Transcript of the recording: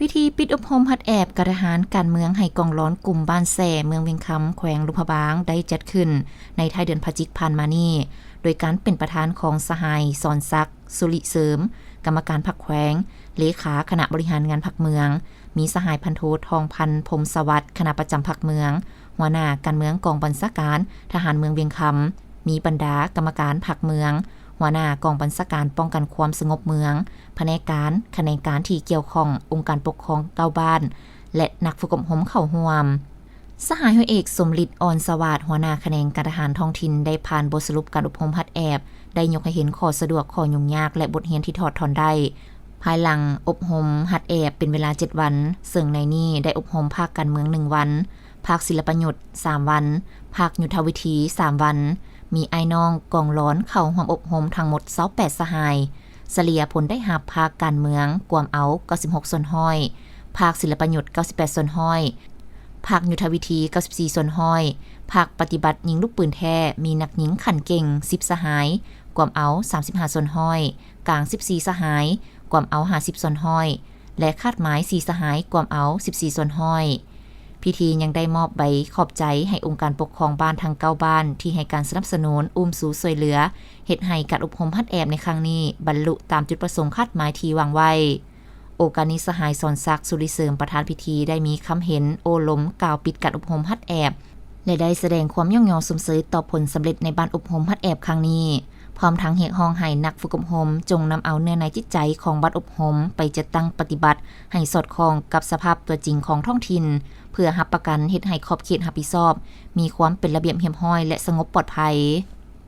ພິທີປິດອົບຮົມຫັດແອບການທະຫານການເມືອງໃຫ້ກອງຮ້ອນກຸ່ມບ້ານແຊ ເມືອງວຽງຄຳ ແຂວງຫຼວງພະບາງ ໄດ້ຈັດຂຶ້ນໃນທ້າຍເດືອນພະຈິກຜ່ານມານີ້ ໂດຍການເປັນປະທານຂອງສະຫາຍ ສອນສັກ ສຸລິເສີມ ກຳມະການພັກແຂວງ, ເລຂາຄະນະບໍລິຫານງານພັກເມືອງ, ມີສະຫາຍພັນໂທ ທອງພັນ ພົມສະຫວັດ ຄະນະປະຈຳພັກເມືອງ, ຫົວໜ້າການເມືອງກອງບັນຊາການທະຫານເມືອງວຽງຄຳ, ມີບັນດາກຳມະການພັກເມືອງ, ຫົວໜ້າກອງບັນຊາການປ້ອງກັນຄວາມສະຫງົບເມືອງ, ພະແນກການ, ຂະແໜງການທີ່ກ່ຽວຂ້ອງ, ອົງການປົກຄອງເກົ້າບ້ານ ແລະ ນັກຝຶກອົບຮົມເຂົ້າຮ່ວມ. ສະຫາຍຮ້ອຍເອກ ສົມລິດ ອ່ອນສະຫວາດ ຫົວໜ້າຂະແໜງການທະຫານທ້ອງຖິ່ນ ໄດ້ຜ່ານບົດສະຫຼຸບການອົບຮົມຫັດແອບ ໄດ້ຍົກໃຫ້ເຫັນຂໍ້ສະດວກ, ຂໍ້ຫຍຸ້ງຍາກ ແລະ ບົດຮຽນທີ່ຖອດຖອນໄດ້ ພາຍຫຼັງອົບຮົມຫັດແອບເປັນເວລາເຈັດວັນ, ເຊິ່ງໃນນີ້ໄດ້ອົບຮົມພາກການເມືອງໜຶ່ງວັນ, ພາກສິລະປະຍຸດສາມວັນ, ພາກຍຸດທະວິທີສາມວັນ, ມີອ້າຍນ້ອງກອງຮ້ອນເຂົ້າຮ່ວມອົບຮົມທັງໝົດຊາວແປດສະຫາຍ, ສະເລ່ຍຜົນໄດ້ຮັບພາກການເມືອງກວມເອົາເກົ້າສິບຫົກສ່ວນຮ້ອຍ, ພາກສິລະປະຍຸດເກົ້າສິບແປດສ່ວນຮ້ອຍ, ພາກຍຸດທະວິທີເກົ້າສິບສີ່ສ່ວນຮ້ອຍ, ພາກປະຕິບັດຍິງລູກປືນແທ້ ມີນັກຍິງຂັ້ນເກັ່ງສິບສະຫາຍ ກວມເອົາສາມສິບຫ້າສ່ວນຮ້ອຍ, ກາງສິບສີ່ສະຫາຍ ກວມເອົາຫ້າສິບສ່ວນຮ້ອຍ ແລະ ຄາດໝາຍສີ່ສະຫາຍ ກວມເອົາສິບສີ່ສ່ວນຮ້ອຍ. ພິທີຍັງໄດ້ມອບໃບຂອບໃຈໃຫ້ອົງການປົກຄອງບ້ານທັງເກົ້າບ້ານ ທີ່ໃຫ້ການສະໜັບສະໜູນ, ອຸ້ມຊູຊ່ວຍເຫຼືອ, ເຮັດໃຫ້ການອົບຮົມຫັດແອບໃນຄັ້ງນີ້ບັນລຸຕາມຈຸດປະສົງຄາດໝາຍທີ່ວາງໄວ້. ໂອກາດນີ້ ສະຫາຍ ສອນສັກ ສຸລິເສີມ ປະທານພິທີ ໄດ້ມີຄຳເຫັນໂອ້ລົມກ່າວປິດການອົບຮົມຫັດແອບ ແລະ ໄດ້ສະແດງຄວາມຍ້ອງຍໍຊົມເຊີຍຕໍ່ຜົນສຳເລັດໃນບ້ານອົບຮົມຫັດແອບຄັ້ງນີ້, ພ້ອມທັງຮຽກຮ້ອງໃຫ້ນັກຝຶກອົບຮົມຈົ່ງນຳເອົາເນື້ອໃນຈິດໃຈຂອງບັດອົບຮົມໄປຈັດຕັ້ງປະຕິບັດໃຫ້ສອດຄ່ອງກັບສະພາບຕົວຈິງຂອງທ້ອງຖິ່ນ, ເພື່ອຮັບປະກັນເຮັດໃຫ້ຂອບເຂດຮັບຜິດຊອບມີຄວາມເປັນລະບຽບຮຽບຮ້ອຍ ແລະ ສະຫງົບປອດໄພ.